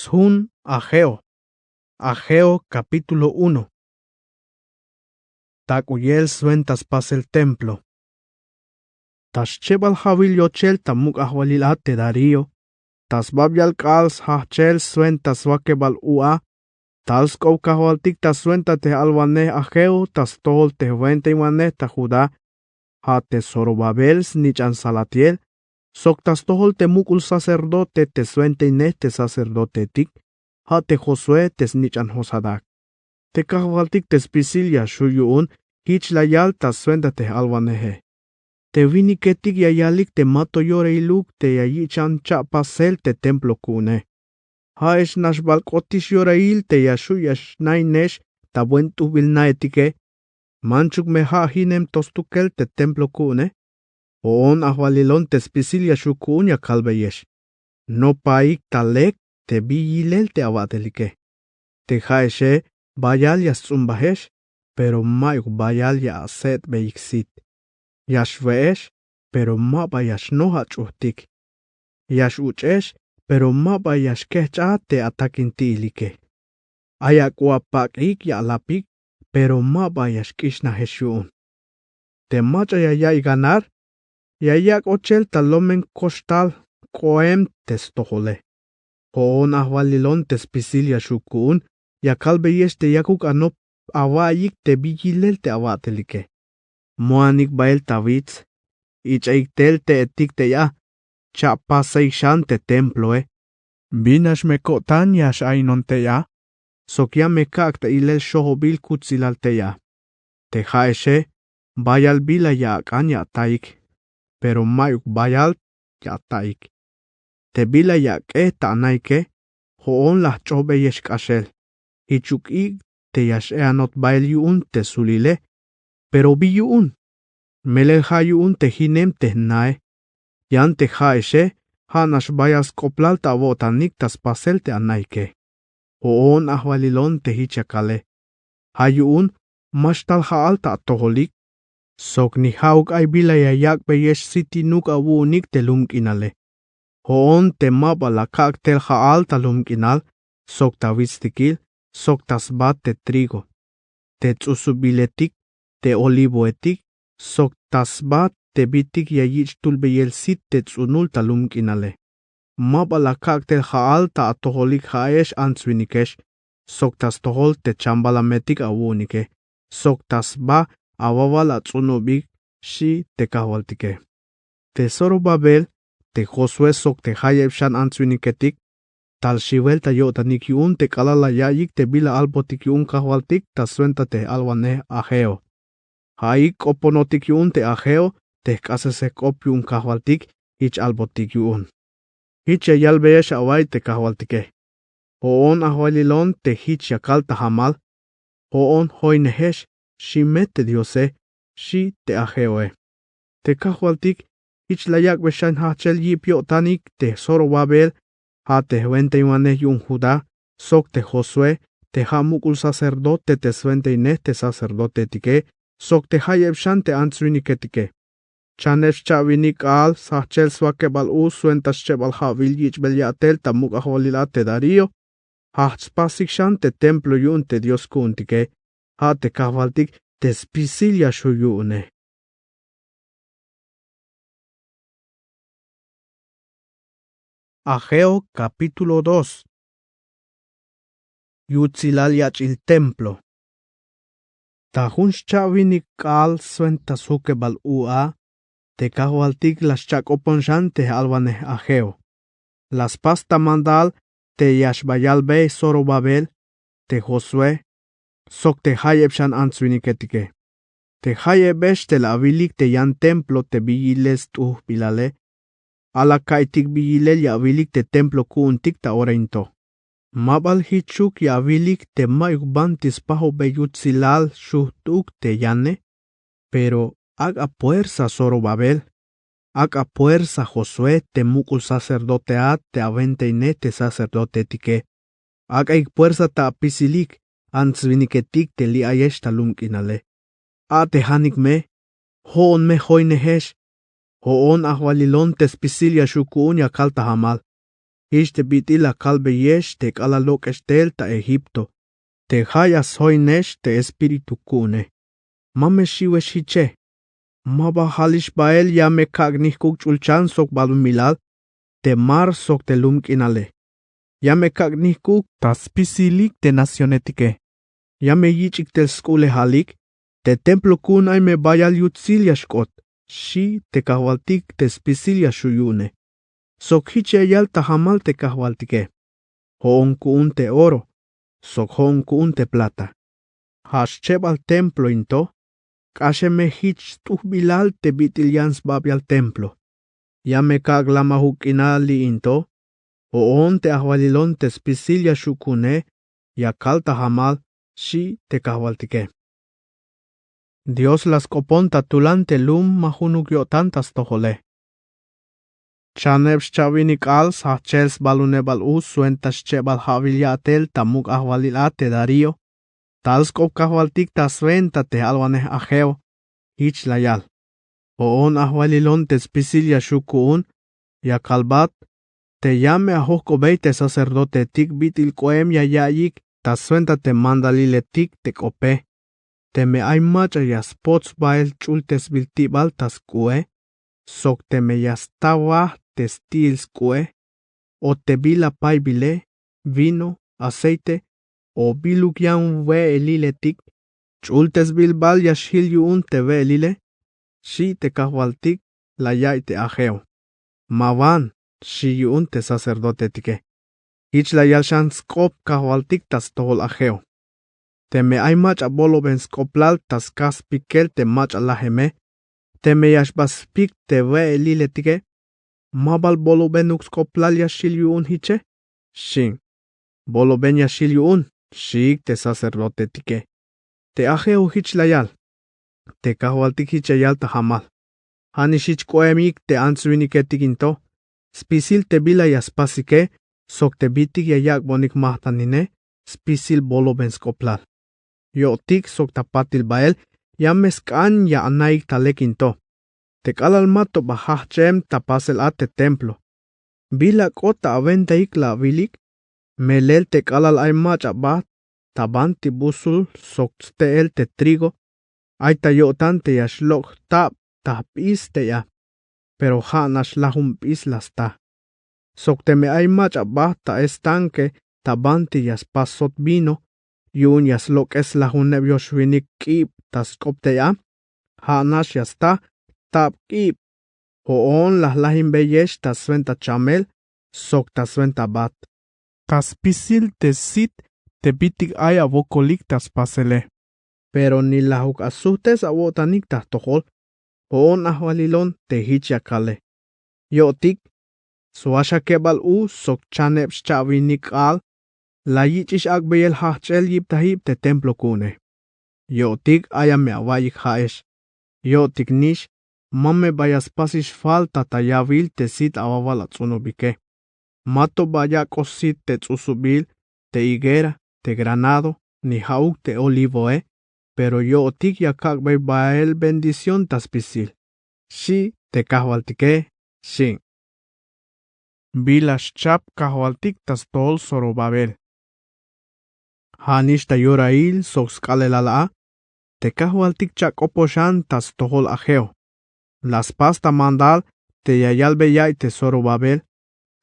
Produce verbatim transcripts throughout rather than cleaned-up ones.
Sjun Ageo. Ageo, kapítulo uno. Tak'uyel swenta spasel templo. Ta xchebal ja'wil yochel ta muk' ajwalil a te Darío, ta sbabial k'aal sjajchel swenta swakebal u a, tal sk'op kajwaltik ta swenta te j'alwanej Ageo ta stojol te jwentainwanej ta Judá, ja' te Zorobabel snich'an Salatiel, sok ta stojol te muk'ul sacerdote te swentainej te sacerdotetik, ja' te Josué te snich'an Josadac. Te kajwaltik te spisil ya xju' yu'un jich la yal ta swenta te j'alwaneje: Te winiketik ya yalik te ma to yorailuk te ya yich' xan cha'pasel te templo ku'une. Ja'ex nax bal k'otix yorail te ya xju' ya xnainex ta buen t'ujbil naetike. Manchuk me ja' jinem to stukel te templo ku'une. Jo'on ajwalilon te spisil ya xju' ku'un ya kalbeyex: Nopaik ta lek te bi yilel te awa'telike. Te ja'exe bayal ya sts'umbajex, pero ma'yuk bayal ya ase'tbeyik sit. Ya xwe'ex, pero ma ba ya xnoj ach'ujtik. Ya x-uch'ex, pero ma ba ya xkejch'a te atakinti'ilike. Ay ak'u apak'ik ya alapik, pero ma ba ya xk'ixnajex yu'un. Te mach'a ya ya'iy ganar, ya yak' ochel ta lomen koxtal k'oem te stojole. Jo'on ajwalilon te spisil ya xju' ku'un ya kalbeyex te yakuk anop awa'iyik te bi yilel te awa'telike. Moanik bael ta wits, ich'aik tel te etik tey a, cha'pasaik xan te temploe. Bin nax me ko'tan ya x-ainon tey a, sok ya me ka'ak ta ilel xojobil kutsilal tey a. Te ja'exe bayal bila ya ak'an ya ataik, pero ma'yuk bayal ya ataik. Te bila ya ak'e ta anaike, jo'on la jch'ojbeyex k'axel. Jichuk ik' te ya x-e anot bael yu'un te sulile. Pero bi yu'un, melel ja' yu'un te jinem te jnae. Yan te ja'exe ja' nax bayal sk'oplal ta awo'tanik ta spasel te anaike. Jo'on ajwalilon te jich ya kale. Ja' yu'un ma xtal ja'al ta atojolik, sok ni ja'uk ay bila ya yak'beyex sitinuk awu'unik te lum k'inale. Jo'on te ma ba la kak' tel ja'al ta lum k'inal, sok ta witstikil, sok ta sba te trigo, te ts'usubiletik, te olivoetik, sok ta sba te bitik ya yich' tulbeyel sit te ts'unul ta lum k'inale. Ma ba la kak' tel ja'al ta atojolik ja'ex ants-winikex, sok ta stojol te chambalametik awu'unike, sok ta sba awawal ats'unubik, xi' te kajwaltike. Te Zorobabel, te Josué sok te jayeb xan ants-winiketik, tal xiwel ta yo'tanik yu'un te k'alal la ya'iyik te bila albotik yu'un kajwaltik ta swenta te j'alwanej Ageo. Ja'ik k'oponotik yu'un te Ageo te jk'asesej k'op yu'un kajwaltik jich albotik yu'un. Jich ya yalbeyex awa'iy te kajwaltike: Jo'on ajwalilon te jich ya kal ta jamal: Jo'on joynejex, xi' me te Diose, xi' te Ageoe. Te kajwaltik jich la yak'be xan jajchel yip yo'tanik te Zorobabel, ja' te jwentaiwanej yu'un Judá, sok te Josué, te ja' muk'ul sacerdote te swentainej te sacerdotetike, sok te jayeb xan te ants-winiketike. Chaneb xcha'winik k'aal sjajchel swakebal u swenta xchebal ja'wil yich'bel ya'tel ta muk' ajwalil a te Darío, jajch spasik xan te templo yu'un te Dios ku'untike, ja' te kajwaltik te spisil ya xju' yu'une. Ageo, kapítulo dos. Yutsilal yach'il templo. Ta jun xcha'winik k'aal swenta sjukebal u a, te kajwaltik la xcha'k'opon xan te j'alwanej Ageo. La spas ta mandal te ya xba yalbey Zorobabel, te Josué, sok te jayeb xan ants-winiketike. Te jayebex te la awilik te yan templo te bi yilel st'ujbilale, ala ka'iytik bi yilel ya awilik te templo ku'untik ta ora in to. Ma bal jichuk ya awilik te ma'yuk banti spajubey yutsilal xujt'uk te yane. Pero ak'a puersa Zorobabel, ak'a puersa Josué te muk'ul sacerdote a te awentainej te sacerdotetike, ak'aik puersa ta apisilik ants-winiketik te li' ayex ta lum k'inale. A te janik me, jo'on me joynejex, jo'on ajwalilon te spisil ya xju' ku'un ya kal ta jamal. Jich te bit'il la kalbeyex te k'alal lok'ex tel ta Egipto, te ja' ya sjoinex te Espíritu ku'une. Ma me xiwex jiche. Ma ba jalix bael ya me kak' nijk'uk ch'ulchan sok balumilal te mar sok te lum k'inale. Ya me kak' nijk'uk ta spisilik te nacionetike. Ya me yich'ik tel sk'u'lejalik. Te templo ku'un ay me bayal yutsil ya xk'ot, xi' te kajwaltik te spisil ya xju' yu'une. Sok jich ya yal ta jamal te kajwaltike: Jo'on ku'un te oro sok jo'on ku'un te plata. Ja' schebal templo in to. K'axeme jich st'ujb'ilal te bit'il yan sbabial templo. Ya me kak' lamajuk k'inal li' in to. Jo'on te ajwalilon te spisil ya xju' ku'une ya kal ta jamal, xi' te kajwaltike. Dios la sk'opon ta tulan te lum ma junuk yo'tan ta stojole. Chaneb xcha'winik k'aal sjajchel sbalunebal u swenta schebal ja'wil ya'tel ta muk' ajwalil a te Darío, tal sk'op kajwaltik ta swenta te j-alwanej Ajeo. Jich la yal: Jo'on ajwalilon te spisil ya xju' ku'un ya kalbat te ya me ajojk'obey te sacerdotetik bit'il k'oem ya ya'iyik ta swenta te mandaliletik te k'ope. Teme ay mach'a ya spots bael ch'ultesbil ti'bal ta sk'u'e, sok teme ya sta waj te sti'il sk'u'e, o te bila paybile, vino, aceite, o biluk yan we'eliletik, ch'ultesbil bal ya xjil yu'un te we'elile, xi' te kajwaltik la ya'iy te Ajeo. Ma wan, xi' yu'un te sacerdotetike. Jich la yal xan sk'op kajwaltik ta stojol Ajeo: Teme ay mach'a boloben sk'oplal ta skaj spikel te mach'a lajeme, teme ya xba spik te we'eliletike, ma bal bolobenuk sk'oplal ya xjil yu'un jiche, xin. Boloben ya xjil yu'un, xiik te sacerdotetike. Te Ajeo jich la yal: Te kajwaltik jich ya yal ta jamal: Ja'nix jich k'oemik te ants winiketik in to, spisil te bila ya spasike sok te bitik ya yak'bonik majtanine spisil boloben sk'oplal. Yo'tik sok ta patil bael ya me sk'an ya anaik ta lek in to. Te k'alal ma to ba jajch'em ta pasel a te templo, bila k'ot ta awentaik la awilik? Melel te k'alal ay mach'a ba ta banti busul sok ste'el te trigo, ay ta yo'tan te ya xlok' jtab ta jp'is tey a, pero ja'nax lajunp'is la sta. Sok teme ay mach'a ba ta estanque ta banti ya spas sot vino, yu'un ya slok'es lajuneb yoxwinik k'iib ta sk'op tey a, ja'nax ya sta jtab k'iib. Jo'on la jlajinbeyex ta swenta chamel sok ta swenta bat, ta spisil te sit te bitik ay awokolik ta spasele. Pero ni lajuk asujt'es awo'tanik ta jtojol. Jo'on ajwalilon te jich ya kale: Yo'tik, swaxakebal u sok chaneb xcha'winik k'aal la yich'ix ak'beyel jajch'el yiptajib te templo ku'une. Yo'tik ay a me awa'iyik ja'ex. Yo'tik nix ma me ba ya spasix falta ta yawil te sit awawal ats'unubike. Ma to ba yak'oj sit te ts'usubil, te higuera, te granado, ni ja'uk te olivoe, pero yo'tik ya kak'bey bael bendición ta spisil, xi' te kajwaltike, xi'. Bila xchap kajwaltik ta stojol Zorobabel. Ja'nix ta yorail sok sk'aalelal a, te kajwaltik cha'k'opoxan ta stojol Ajeo. La spas ta mandal te ya yalbey ya'iy te Zorobabel,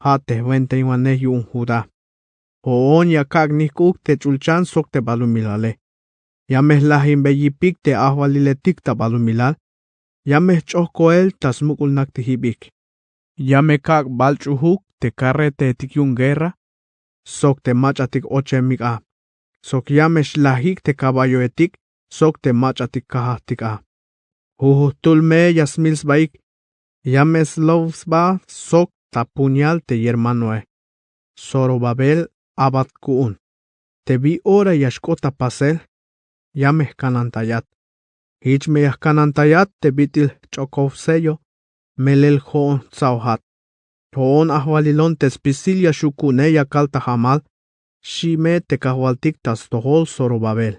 ja' te jwentainwanej yu'un Judá. Jo'on ya kak' nijk'uk te ch'ulchan sok te balumilale. Ya me jlajinbey yipik te ajwaliletik ta balumilal. Ya me jch'oj koel ta smuk'ul naktijibik. Ya me kak' balch'ujuk te karreteetik yu'un guerra sok te mach'atik ochemik a. Sok ya me xlajik te kaballoetik sok te mach'atik kajajtik a. Jujujtul me ya smil sbaik. Ya me slow sba sok ta puñal te yermanoe. Zorobabel, a'bat ku'un. Te bi ora ya xk'ot ta pasel, ya me jkanantayat. Jich me ya jkanantayat te bit'il jch'okow sello, melel jo'on jtsa'ojat. Jo'on ajwalilon te spisil ya xju' ku'une ya kal ta jamal, xi' me te kajwaltik ta stojol Zorobabel.